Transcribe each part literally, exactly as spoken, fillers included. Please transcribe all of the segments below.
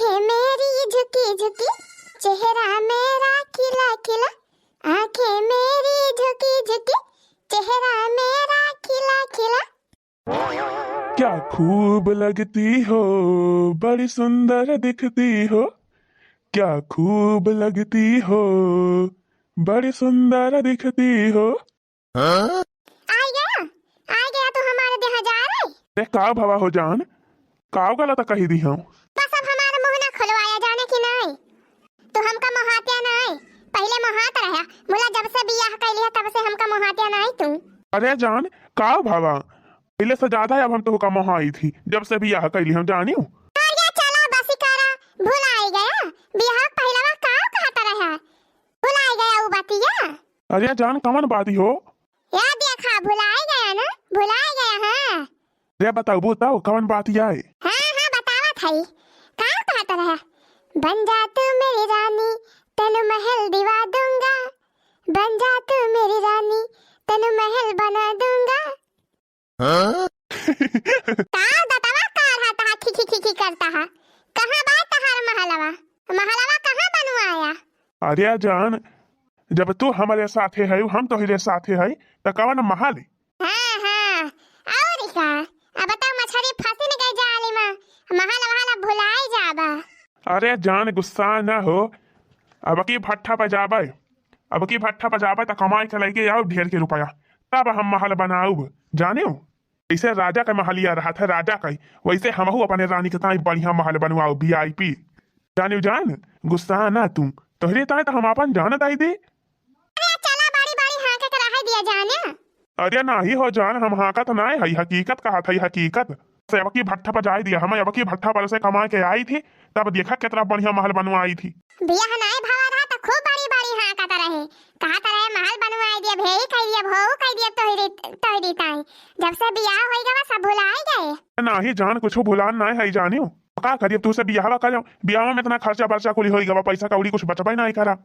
आंखें मेरी झुकी झुकी, चेहरा मेरा खिला खिला। आंखें मेरी झुकी झुकी, चेहरा मेरा खिला खिला। क्या खूब लगती हो, बड़ी सुंदर दिखती हो। क्या खूब लगती हो, बड़ी सुंदर दिखती हो। हाँ? आइ गया, आइ गया तू हमारे देहा जा रे। अरे का भवा हो जान, का गलत कही दिहौं? बस अब हमार मुंह ना खुलवाया जाने कि नाहीं। तू हमका मोहात्या नाहीं, पहिले मोहात रहा। मुला जब से बियाह कइली है तब से हमका मोहात्या नाहीं तू। अरे जान, का भवा, पहिले से ज्यादा अब हम तोहका मोहाई थी, जब से बियाह कइली हम जानियो। अरे चला बस करा, भुलाइ गया, बियाह पहिलवा का कहत रहा, भुलाइ गया उ बतिया। अरे जान, कवन बात हो? या देखा, भुलाइ गया ना, भुलाइ गया, हाँ। अरे बताओ, बताओ, कवन बात आए? हाँ, हाँ, बतावत हई। का कहत रहा? बन जा तू मेरी रानी, तनु महल दिवा दूंगा। बन जा तू मेरी रानी, तनु महल बना दूंगा। हाँ? का दतवा काढ़ा तहा, खी, खी, खी, खी करता है? कहाँ बा तहार महलवा? महलवा कहाँ बनवाया? अरे जान, जब तू हमरे साथे है, हम तोहरे साथे है, त कवन महल? हाँ, हाँ, और का? अब तो मछरी फंसिन गई जाली में, महल वहल भुलाइ जाबा। अरे जान, गुस्सा न हो, अब की भट्ठा पर जाबे, अब की भट्ठा पर जाबे त कमाइ के लइके आउब ढेर के रुपया, तब हम महल बनाउब, जानियो। जैसे राजा का महलिया रहत है राजा का, वैसे हमहू अपने रानी के ताई बढ़िया महल बनवाउब, V I P। जानियो जान, गुस्सा ना तू, तोहरे ताई त हम आपन जान दइ दे। अरे चला, बड़ी बड़ी हाँके के रहे दिया जाने। अरे नाही हो जान, हम हाँकत नाय हई, हकीकत कहत हई, हकीकत। से अब की भट्ठा पर जाए दिया, हम अब की भट्ठा पर से कमाए के आई थी, तब देखा कितना बढ़िया महल बनवाई थी। बियाह नाय भवा रहा त खूब बड़ी बड़ी हाँकत रहे, कहत रहे महल बनवाई दिया, भेई कह दिया, भोऊ कह दिया, तोहरी, तोहरी ताई। जब से बियाह होई गवा सब भुलाए गए। नाही जान, कुछ भुलान नाय हई जानियो। का करिए तू से बियाहवा कर, बियाह में इतना खर्चा बर्चा कुली होई गवा, पैसा कौड़ी कुछ बचबे नाय करा।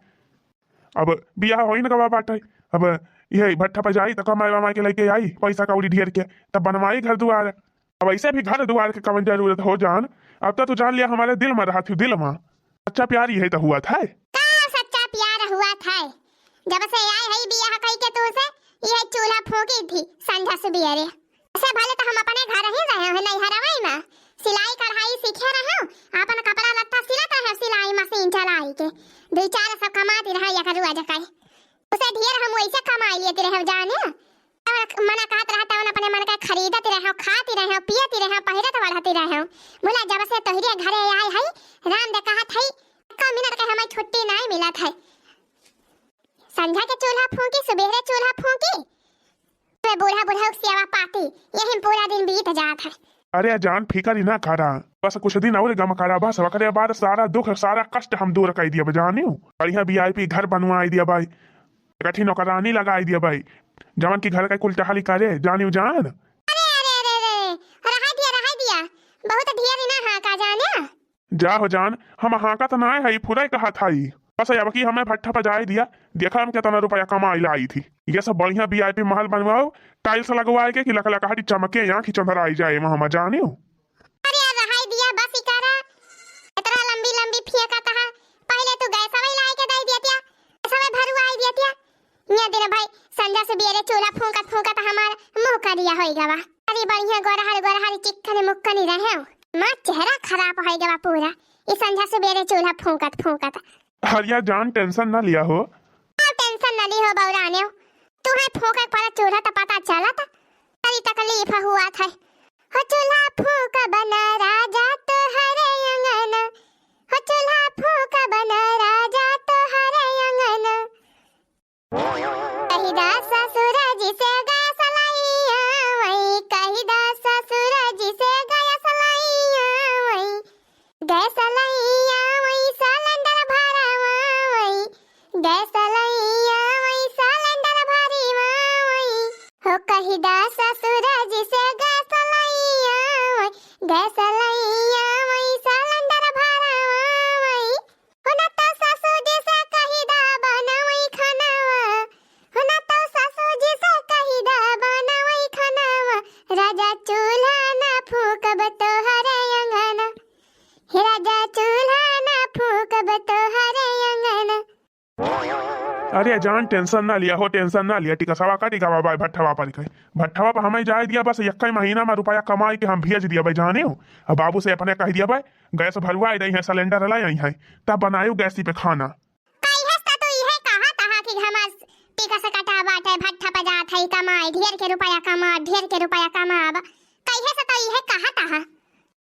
अब बियाह होई न गवा बाटे, अब यही भट्ठा पर जाई त कमाई वमाई के लेके आई पैसा कौड़ी ढेर के, तब बनवाई घर दुआर। अब ऐसे भी घर दुआर के कवन जरूरत हो जान, अब तो तू जान लिया हमरे दिल में रहत ही, दिल में। सच्चा प्यार यही तो हुआ था। का सच्चा प्यार हुआ था? जब से आए हई बियाह कई के तू से, यह चूल्हा फूंकी थी संझा सुबेरे। से भले तो हम अपने घर ही रहे हैं, नैहरवई में सिलाई कढ़ाई सीखे रहे, अपन कपड़ा लत्ता सिलत रहे, सिलाई मशीन चलाई के दुई चार सौ कमाती रहे एक रोज के। उसे ढेर हम वैसे कमाई लेती रहे जाने, तवन मना कहत रहा, तवन अपने मन के खरीदती रहे, खाती रहे, पियती रहे, पहिरत ओढ़ती रहे। बोला जब से तोहरे घरे आए हई, राम दे कहत हई, एक मिनट के हमें छुट्टी नहीं मिलत है। संझा के चूल्हा फूंकी, सुबेरे चूल्हा फूंकी, मैं बूढ़ा बूढ़ा सेवा पाती, यही में पूरा दिन बीत जात है। अरे जान, फिकर ही ना करा, बस कुछ दिन और गम करा, बस ओकरे बाद सारा दुख, सारा कष्ट हम दूर कर दिया जानियो। बढ़िया V I P घर बनवाई दिया भाई, एक अठी नौकरानी लगाई दिया भाई, जवन की घर का कुल टहली करे, जानियो जान। अरे, अरे, अरे, अरे, रहा दिया, रहा दिया, बहुत ढेर ही ना हाँका जाने। जा हो जान, हम हाँकत नाय हई, फुरई कहत हई। बस अब की हमें भट्ठा पर जाए दिया, देखा हम कितना रुपया कमाई लाई थी। ये सब बढ़िया V I P महल बनवाओ, tiles लगवाए के कि लकलकाहटी चमके, आँखी चंधराई जाए वहाँ में जानियो। अरे यार, रहाई दिया, बस ही करा। इतना लंबी लंबी फेंका तहा, पहले तू गैसवा लाई के दे दिया त्या, गैसवा भरवाई दिया त्या। ये दिन भाई संझा सुबेरे चूल्हा फूंकत फूंकत हमार मुंह करिया होई गवा। अरे बढ़िया गोरहर गोरहर चिक्कन मुक्कन रहे, माँ चेहरा खराब होई गवा पूरा। ये संझा सुबेरे चूल्हा फूंकत फूंकत। हरिया जान, tension ना लिया हो। का tension ना ली हो बौराने हो? तू है फूंके पर चूल्हा त पता चलत। बड़ी तकलीफ हुआ था। हो चूल्हा फूंक बना राजा तोहरे अंगन। हो चूल्हा फूंक बना राजा तोहरे अंगन। कही दा ससुर जी से गैस लइया वई, कही दा ससुर जी से गैस लइया वई। गैस लइया वई सिलेंडर भरवा वई, गैस लइया वई सिलेंडर भरवा वई। हो कही दा ससुर जी से गैस लइया वई, गैस लइया वई सिलेंडर भरवा वई। हो ना तो ससुर जी से कही दा बनवई खानवा, हो ना तो ससुर जी से कही दा बनवई खानवा। राजा चूल्हा ना फूंकब तोहरे अंगना, हे राजा अरे जान, tension ना लिया हो, tension ना लिया, टिकसवा का टिकावा बाय भट्ठवा पर के। भट्ठवा पर हमें जाए दिया, बस एक्कै महीना में रुपया कमाई के हम भेज दिया बाय, जाने हो। अब बाबू से अपने कह दिया बाय, गैस भरवाए दई है, सिलेंडर लाई आई है, तब बनायू गैसी पे खाना। कहिए से तो इहे कहा तहा कि हमार टिकस कटा बाटे, भट्ठा पर जात है कमाई, ढेर के रुपया कमा, ढेर के रुपया कमाब। कहिए से तो इहे कहा तहा।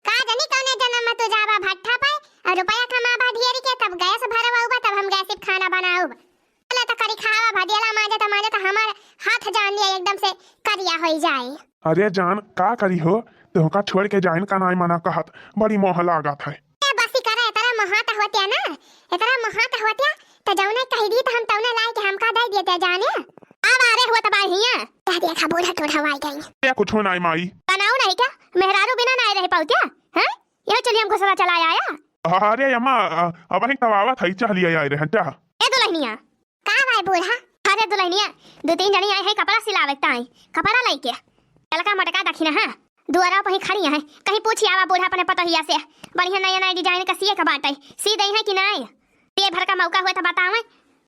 का जानी कौने जन्म में तू जाबा भट्ठा पे और रुपया कमाबा ढेर के, तब गैस भरवाउबा, तब हम गैस पे खाना बनाउब। चला त करी खावा, भदेला मांजे त मांजे त हमार हाथ जान लिया एकदम से करिया होई जाए। अरे जान, का करी हो, तोहका छोड़ के जाइन का नाई मना कहत, बड़ी मोह लागत है। ए बसी करे, एतरा मोहात होत्या ना, एतरा मोहात होत्या, त जौने कह दी त हम तौने लाई के हमका दे देते जाने। अब अरे हुआ त बाहिया। कह दिया था बूढ़ा टूढ़ा वाई गई। ए कुछ नाई माई। बनाऊ नहीं क्या? मेहरारू बिना नाई रह पाऊ क्या? हैं? ये चलिए हम घुसरा चला आया। अरे अम्मा, अ, अब ही तब आवत है, चलिए आए रहे, जा। ए दुल्हनिया। का भाई बूढ़ा? अरे दुल्हनिया, दो तीन जनी आए हैं कपड़ा सिलावे ताई, कपड़ा लइके। ललका मटका दखिना है, दुआरा पर ही खड़ी है, कहीं पूछी आवा बूढ़ा अपने पतोहिया से, बढ़िया नया नया design का सिए का बाटे, सी दई है कि नाई? ये भर का मौका हुआ तो बतावे।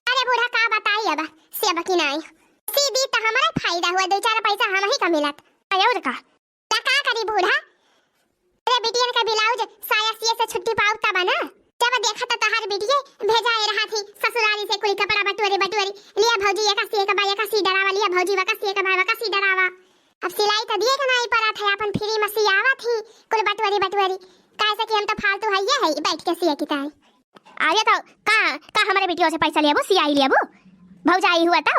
अरे बूढ़ा का बताई अब, सियब कि नाई? सी दी तो हमारा फायदा हुआ, दो चार पैसा हम ही का मिलत। और का? ता का करी बूढ़ा? अरे बिटियन का ब्लाउज साया सिए से छुट्टी पाऊ तब ना। जब देखा त तोहार बिटिये भेजाए रहा थी ससुराली से कुली कपड़ा बटोरी बटोरी। लिया भौजी एका सी एक बा, एका सी डरावा, लिया भौजी वका सी एक बा, वका सी डरावा। अब सिलाई त दिए के नाई पड़ा था, अपन free में सियावा थी कुल बटोरी बटोरी। काहे से कि हम तो फालतू है, ये है बैठ के सिए की ताई। अरे तो का, का हमारे बिटियों से पैसा लेबू, सियाई लेबू? भौजाई हुआ तो?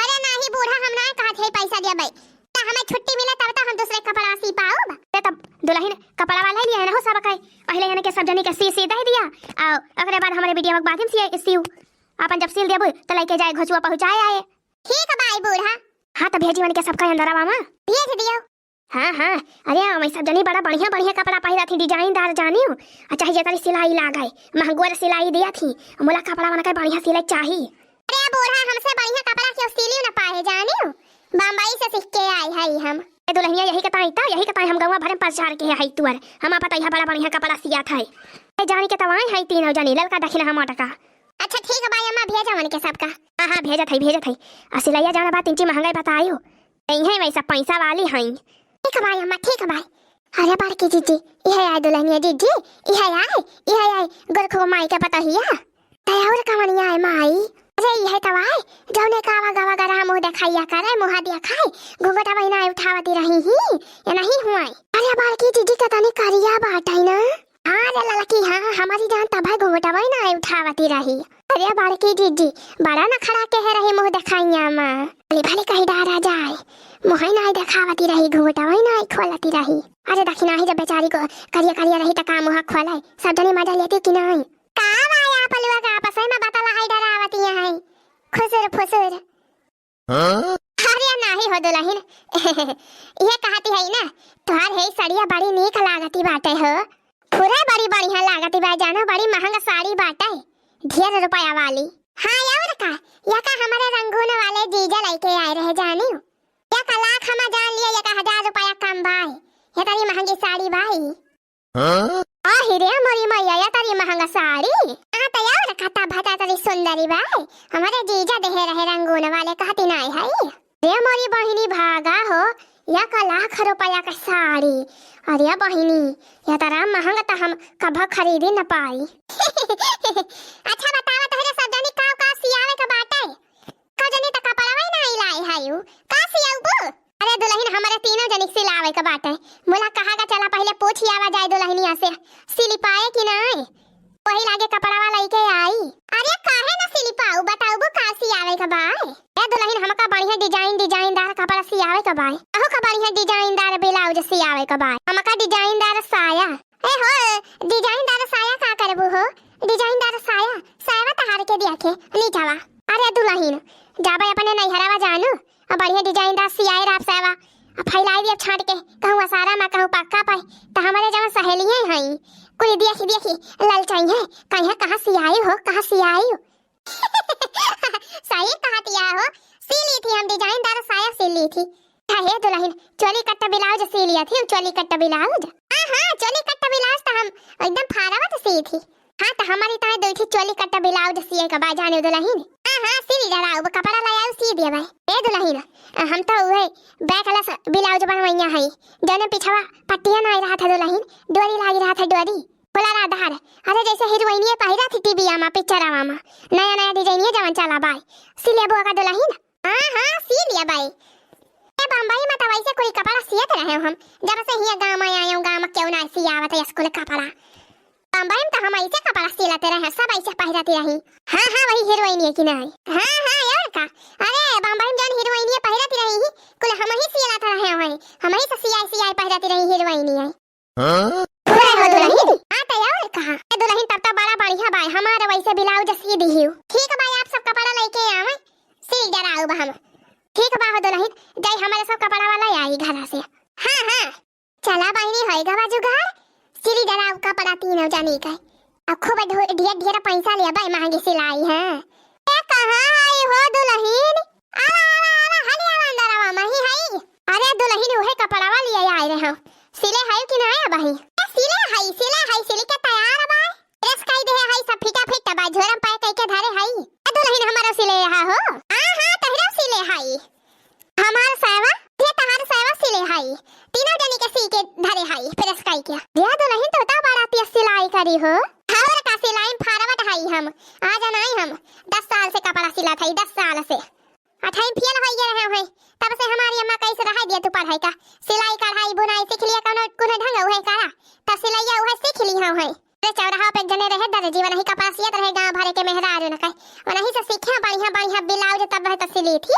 अरे नाही बूढ़ा, हम ना कहत है पैसा देबे। त हमें छुट्टी मिले तब तो हम दूसरे कपड़ा सी पाउब। अरे तब दुल्हन कपड़ा वाला लिया है ना हो सब कहे। पहले यानी के सब जनी के सी सी दे दिया। और ओकरे बाद हमारे बिटिया के बाद में सी, सियू। अपन जब सिल देबू तो लेके जाए घोचुआ पहुँचाए आए। ठीक है बाई बूढ़ा। हाँ तो भेजी उनके सबका अंदर आवा माँ। भेज दियो। हाँ, हाँ। अरे, हम सब जनी बड़ा बढ़िया, बढ़िया कपड़ा पहिरा थी, design दार जानियो। आ चाहे जेतरी सिलाई लागे, महंगोर सिलाई दिया थी। मोला कपड़ा बना के बढ़िया सिलाई चाही। अरे बूढ़ा, हमसे बढ़िया कपड़ा क्यों सिलियो न पाए जानियो। बम्बई से सीख के आई है हम। ए दुल्हनिया, यही के ताई ता, यही के ताई हम गौवा भरे में प्रचार के है तुअर। हम आप बताइए बड़ा बढ़िया कपड़ा सिया था। ए जानी के तवाए है तीनों जनी, ललका दखिना हम अटका। अच्छा ठीक है बाई अम्मा, भेजा उनके सबका। हाँ, हाँ, भेजत है, भेजत है। आ सिलैया जाना बात इंची महंगाई बतायो। यही है वैसा पैसा वाली है। ठीक है भाई अम्मा, ठीक है भाई। अरे बड़की जीजी, इहे आए दुल्हनिया जीजी, इहे आए, इहे आए, गोरखो माई के पतोहिया। तै और कवनिया आए माई? अरे इहे तब आए, जौने कावा गवा गरा मुँह देखाइया करे, मुँह दिया खाए, घूंघटा वही ना उठावती रही ही, ये नहीं हुआ। अरे बड़की जीजी के तनी करिया बाटे ना। हाँ रे ललकी, हाँ, हमारी जान तब है घूंघटवा ही ना उठावती रही। अरे बड़की जीजी, बड़ा नखड़ा के है रही मुँह देखाइया माँ। भले भले कही डारा जाए, मुँह ही ना देखावती रही, घूंघटवा ही ना खोलती रही। अरे दखिना ही जब बेचारी को करिया करिया रही त का मुँह खोले, सब जनी मजा लेती कि नहीं? का भाई आप लोग आपस में बतला है डरावती है, खुसुर फुसुर। हाँ? अरे नाही हो दुल्हन, ये कहती है ना, तोहार है सड़िया बड़ी नीक लागती बाटे हो। पूरा बड़ी बढ़िया लागती बा, जानो बड़ी महंगा साड़ी बाटे, ढेर रुपया वाली। हाँ और का, या का हमारे रंगून वाले जीजा लेके आए रहे जानियो। या का लाख हमा जान लिया, या का हजार रुपया कम बाय, ये तरी महंगी साड़ी बाई। हाँ? आहि रे मोरी मैया, या तरी महंगा साड़ी। आ त यार कता भता तरी सुंदरी बाय। हमारे जीजा देहे रहे रंगून वाले कहती नाय है। रे मोरी बहिनी भागा हो, या का लाख रुपया का साड़ी। अरे बहिनी, या तरा महंगा त हम कभो खरीदी न पाई। अच्छा बतावा तहरे सब जनी का का सियावे के बाटे? का जनी त कपड़वा ही नाई लाई है यू। का सियउबू? अरे दुल्हन, हमरे तीनों जनी के सिलावे के बाटे। मुला कहा का चला पहिले पूछी आवा जाए दुल्हनिया से, सिली पाए कि नाई? वही लागे कपड़वा लइके आई। अरे काहे ना सिली पाऊ, बताउबू का सियावे के बाय? ए दुल्हन, हमका बढ़िया design, design दार कपड़ा सियावे के बाय। अहो का बढ़िया design दार blouse सियावे के बाय। हमका design दार साया। ए हो, design दार साया का करबू हो? Design दार साया, सायावा तहार के दिया के, नीचावा। अरे दुल्हन, जाबे अपने नैहरावा जानू, आ बढ़िया design दार सियाए राप सायावा, आ फैलाई दिया छाट के, कहूँ असारा मा, कहूँ पक्का पे, त हमरे जवन सहेलिये हई, कुल देखी देखी ललचाई है, कहीं कहाँ सियाई हो, कहाँ सियाई हो। सही कहतिया हो, सी ली थी हम, design दार साया सी ली थी। हे दुल्हन, चोली कट्टा blouse सी लिया थी, चोली कट्टा blouse। हाँ, हाँ, चोली कट्टा blouse त हम एकदम फारवत सी थी। हाँ, त हमारी ताए दो थी चोली कट्टा blouse सिए के बा जाने दुल्हन। आ, हाँ, सिल डराउब, कपड़ा ले आउ, सी दिया भाई। ए दुलहिन, हम तो उहे back less blouse बनवइया है, जने पिछवा पट्टिया नाहीं रहत है दुलहिन, डोरी लागी रहत है डोरी, फुलराधार। अरे जैसे हीरोइनिये पहिरत ही टीवीया मा, पिक्चरवा मा, नया नया design जवन चला बाय, सिलेबो का दुलहिन? हाँ, हाँ, सी लिया बाई। ए बम्बई मा तो वैसे कुल कपड़ा सियत रहे हम, जब से हियाँ गाँव मा आए हूँ, गाँव मा केहू ना सियावत है स्कूल कपड़ा। बम्बई मा तो हम ऐसे कपड़ा सिलते रहे, सब ऐसे पहिरती रही। हाँ, हाँ, वही हीरोइनिये की नाहीं। हाँ, हाँ, और का? अरे बम्बई मा जौन हीरोइनिये पहिरती रही ही, कुल हमही सिलत रहे हैं, हमही से सियाई सियाई पहिरती रही हीरोइनिये। हाँ? पूरा हो दुलहिन? हाँ, तो और कहा? ए दुलहिन, तब तो बड़ा बढ़िया बाय, हमार वैसे blouse सी दिहियो। ठीक बाय, आप सब कपड़ा लइके आवे, सिल डराउब हम। ठीक बा हो दुलहिन, जाई हमारे सब कपड़ा वाला आई घरा से। हाँ, हाँ। चला बहिनी, होई गवा जुगाड़, सिल डराउब कपड़ा तीनों जनी के। अब खूब ढो-, ढेर ढेर पैसा लिया बाय, महंगी सिलाई है। ए, कहाँ आई हो दुलहिन? आवा, आवा, आवा, हली आवा, अंदर आवा, मही हई। अरे दुलहिन, उहे कपड़वा लिया आए रहे हो। सिले हई कि नाहीं अबही? ए, सिले हई, सिले हई, सिल के तैयार बा। Press कई देहे हई, सब फिटा फिट बा, झोरा मा pack कई के धरे हई। ए दुलहिन, हमारो सिले रहा हो? हाँ, हाँ, तहरो सिले हई। हमार सायवा, ये तहार सायवा सिले हई। तीनों जनी के सी के धरे हई, press कई के। ये दुलहिन, तो ता बड़ा तेज सिलाई करी हो। और का, सिलाई मा forward हई हम। आ जनाई हम, दस साल से कपड़ा सिलत हई, दस साल से। अठवीं फेल होई गए रहे हैं, तब से हमारी अम्मा कैसे रहा दिया तू पढ़ाई का, सिलाई कढ़ाई बुनाई सीख लिया, कौनो कोनो ढंग उहे करा, तब सिलैया उहे सीख ली हम है। अरे चौराहा पे जने रहे दर्जी, वनही कपड़ा सियत रहे गाँव भरे के मेहरारू न कहे, वनही से सीखे बढ़िया बढ़िया blouse, तब है तो सिली थी।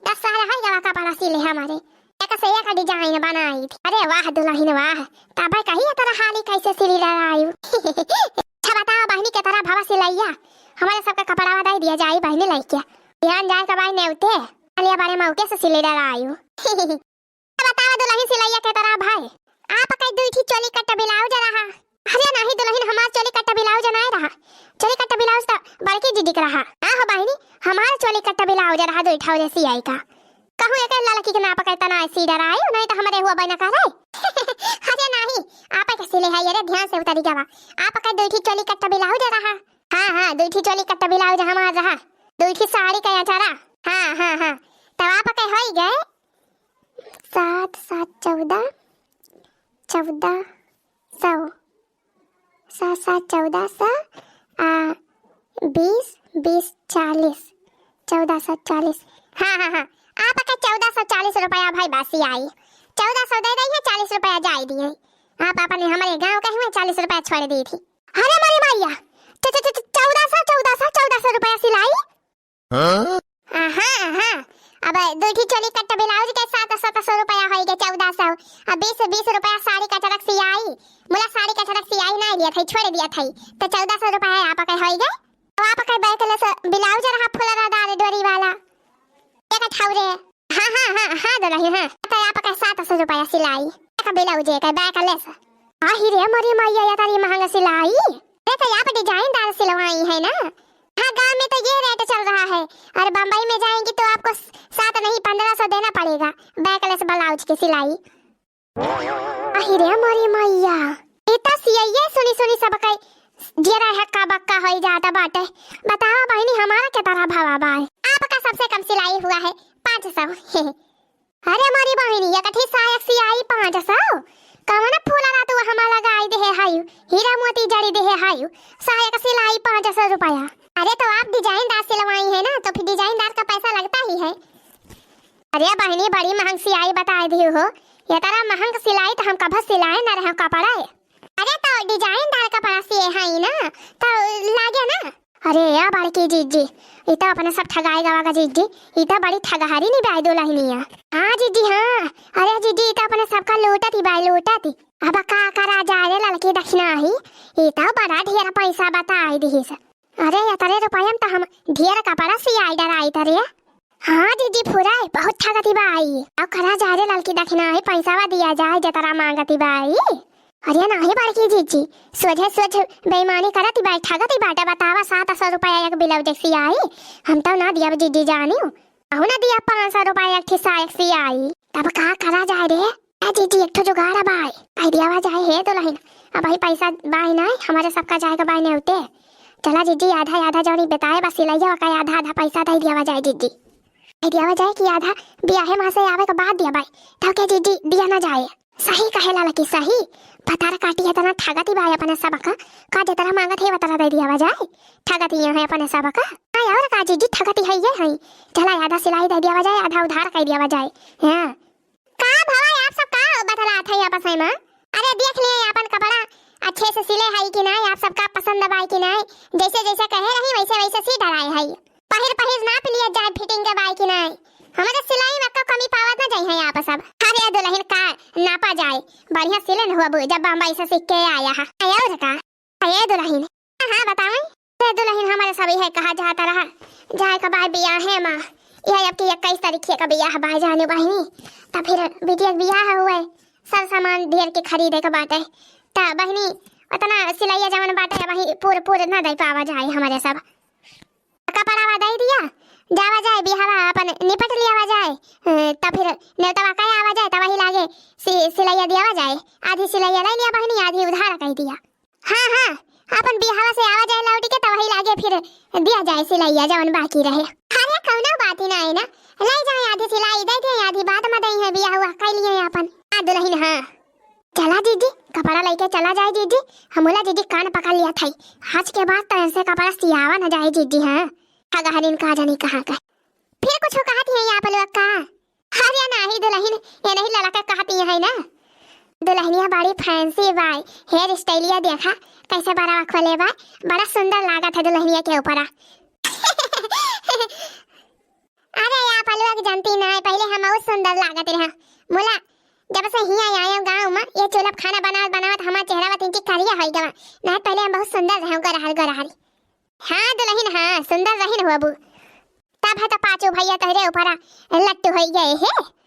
दस साल है गवा कपड़ा सिले हमारे, एक से एक design बनाई थी। अरे वाह दुलहिन वाह, तब कही तरह हाली कैसे सिली डरायु। अच्छा बतावा बहिनी, के तरह भवा सिलैया, हमारे सबके कपड़ा दे दिया जाई बहिनी लइके। बिहान जाए के बाई नेवते, अलिया बारे मौके से सिले डरायु। बतावा दुलहिन सिलैया के तरह भाई, आप कई दुई ठी चोली कट blouse रहा। अरे नाहीं दुलहिन, हमार चोली कट blouse नाहीं रहा, चोली कट blouse तो बड़की दीदी के रहा। आहो बहिनी, हमार चोली कट blouse रहा दुई ठौरे सियाई का। कहूँ एक लड़की के नाप के तना सी डराए, नाहीं तो हमरे हुआ बना करे। अरे नाहीं, आप के सिले है, अरे ध्यान से उतारी गवा। आप के दुई ठी चोली कट blouse रहा। हाँ, हाँ, दुई ठी चोली कट blouse हमार रहा, दुई ठी साड़ी का अचारा। हाँ, हाँ, हाँ, तब आप के होई गए सात सात चौदह, चौदह सौ, सात सात चौदह सौ, आ, बीस, बीस चालीस, चौदह सौ चालीस। हाँ, हाँ, हाँ, आपके चौदह सौ चालीस रुपया भाई बासी आई, चौदह सौ दे दई है, चालीस रुपया जाई दिए। आप अपने हमारे गाँव के हुए चालीस रुपया छोड़ दी थी। अरे मोरी मैया, च-, च-, च-, चौदह सौ, चौदह सौ, चौदह सौ रुपया सिलाई। हाँ? हाँ, हाँ। अब दुई ठी चोली कट blouse के सात, सात सौ रुपया होई गए, चौदह सौ। अब बीस, बीस रुपया साड़ी का चरक सियाई। मुला साड़ी का चरक सियाई ना लिया था, छोड़ दिया था। तो चौदह सौ रुपया है आपके होई गए। तो आपके back less blouse रहा फुलराधार डोरी वाला। एक ठौरे। हाँ, हाँ, हाँ, हाँ, दुलहिन, हाँ। तो आपके सात सौ रुपया सिलाई। एक blouse के back less। आही रे मोरी मैया, या तारी महंगा सिलाई। अरे तो आप design दार सिलवाई है ना? हाँ, गाँव में तो ये rate चल रहा है, और बम्बई में जाएंगी तो आपको स-, सात नहीं, पन्द्रह सौ देना पड़ेगा back less blouse की सिलाई। आही रे मोरी मैया, ई तो सियैये सुनी सुनी सबके जियरा हक्का बक्का होई जाता बाटे। बतावा बहिनी, हमारा के तरह भावा बाय। आपका सबसे कम सिलाई हुआ है पाँच सौ। अरे मोरी बहिनी, एक ठी साया के सियाई पाँच सौ। कवन फूलरा तू हमार लगाई देहे हायु, हीरा मोती जड़ी देहे हायु, साया के सिलाई पाँच सौ रुपया। अरे तो आप design दार सिलवाई है ना, तो फिर design दार का पैसा लगता ही है। अरे बहिनी, बड़ी महंग सियाई बताए दियो हो, ये तरह महंग सिलाई तो हम कभी सिलाए ना रहे कपड़ा। अरे तो design दार कपड़ा सिए है ना, तो लागे ना। अरे या बड़की जीजी, ई तो अपने सब ठगाए गवा गा जीजी, ई तो बड़ी ठगहारी नी बाई दुलहिनिया। हाँ जीजी हाँ, अरे जीजी ई तो अपने सबका लूटत ही बाई लूटत ही। अब का करा जाए रे ललकी दखिनाही, ई तो बड़ा ढेर पैसा बताई दिहिस। अरे एतरे रुपया में तो हम ढेर कपड़ा सियाई डराई तरे। हाँ जीजी फुराई बहुत ठगती बाई, अब करा जाए रे ललकी दखिनाही, पैसा दिया जाए जतरा मांगती बाई। अरे नाही बड़की जीजी, सोझे सोझ बेईमानी करत ही बाई, ठगत ही बाटे। बतावा, सात सौ रुपया एक blouse सियाई, हम तो ना दियब जीजी जानियो। अहू ना दिया पाँच सौ रुपया एक ठे साया के सियाई। तब का करा जाए रे? ए जीजी, एक ठो जुगाड़ बाई, idea वा जाए हे दुलहिन। अब भाई पैसा बाई ना, हमारे सबका जाएगा बाई नेवते। चला जिज्जी, आधा आधा जौनी बताए बा सिलैया का आधा आधा पैसा दे दियावा जाए जिज्जी। दे दियावा जाए कि आधा बियाहे मा से आवे के बाद दियावा, तब के जिज्जी दिया ना जाए। सही कहेला लकी सही। भतार काटी है तना ठगती बा अपने सबका। का जतरा मांगत है वतरा दे दियावा जाए। ठगती है अपने सबका। हाँ और का जिज्जी ठगती है ये है। चला आधा सिलाई दे दियावा जाए, आधा उधार कर दियावा जाए। हाँ। का भवा आप सब का बतलात है आपस में? अरे देख लिए अपन कपड़ा अच्छे से सिले है कि नहीं, आप सबका पसंद बा कि नहीं। जैसे जैसे कहे रही वैसे वैसे सी डराए है। पहिर पहिर नाप लिए जाए fitting के बा कि नहीं। हमारे सिलाई में का कमी पावत ना जाए है आप सब। अरे दुल्हन का नापा जाए, बढ़िया सिले न हुआ बू, जब बम्बई से सीख के आया है। और का? ए दुल्हन। हाँ, हाँ, बताई। ए दुल्हन, हमारे सब यह कहा जाता रहा, जाए का बाय बियाहे मा। यह अब की इक्कीस तारीख का बियाह बाय जाने बहिनी। त फिर बिटिया के बियाह हुए, सब सामान ढेर के खरीदे के बाटे। त बहिनी, उतना सिलैया जवन बाटे, वही पूर, पूर ना दे पावा जाए हमारे सब। कपड़ावा दे दिया, जावा जाए बियाहवा अपन निपट लियावा जाए। अ, त फिर नेवतावा कहे आवा जाए, त वही लागे सि-, सिलैया दियावा जाए। आधी सिलैया ले लिया बहिनी, आधी उधार कह दिया। हाँ, हाँ, अपन बियाहवा से आवा जाए लौट के, त वही लागे फिर दिया जाए सिलैया जवन बाकी रहे। अरे कौनो बात ही ना है ना, ले जाए आधी सिलाई दे दे, आधी बाद में दे है, बियाहवा कर लिए अपन। हाँ दुल्हन, हाँ। चला जीजी, कपड़ा लेके चला जाए जीजी। हम बोला जीजी कान पकड़ लिया था, आज के बाद तो ऐसे कपड़ा सियावा न जाए जीजी। हाँ, अगहरिन का जानी कहाँ का। फिर कुछ कहती है आप लोग का? अरे नाही दुल्हन, ये नहीं लड़का कहती है ना, दुल्हनिया बड़ी fancy बाय, hair styleिया देखा कैसे बड़ा खोले बाय, बड़ा सुंदर लागत है दुल्हनिया के ऊपर। अरे आप लोग जनती ना, पहले हम बहुत सुंदर लागत रहा। मुला, जब से हिया आयो गाँव में, ये चूल्हा खाना बनावत बनावत हमार चेहरा बतिन की करिया हो गवा। ना पहले हम बहुत सुंदर रहे, गोरहर गोरहर। हाँ दुल्हन, हाँ, सुंदर रहिन हो अबू। तब है तो पाँचों भैया तोहरे ऊपर लट्टू हो गए हे।